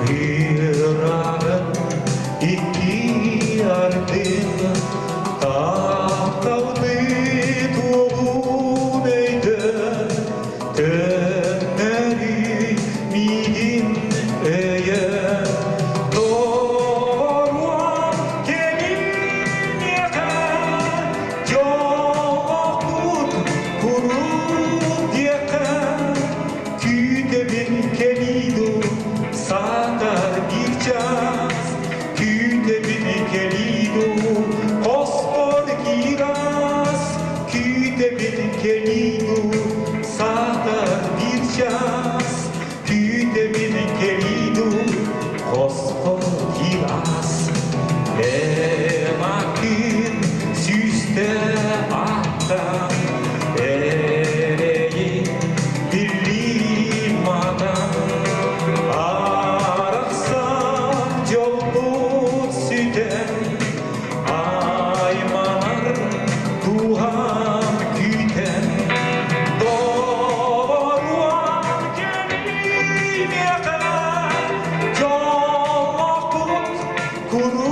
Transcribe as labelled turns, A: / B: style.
A: Ыраҕын икки ардын тапталбыт уолун өйдөөн төннөрүй миигин өйөөн Торуом кэлиниэхэ дьоллоохпут куруук диэххэ Күүтэбин кэлии дуу, саатар биир чаас, Күүтэбин кэлии дуу, хоспор киирас, Күүтэбин кэлии дуу, саатар биир чаас, Күүтэбин кэлии дуу, хоспор киирас. Эмакын сүүстэ аттан, эрэйи биллиматан, арахсан дьолбут сүтэн, айманар дууһам күүтэн, доҕоруом кэлиимиэхэ, дьоллоохпут куруук.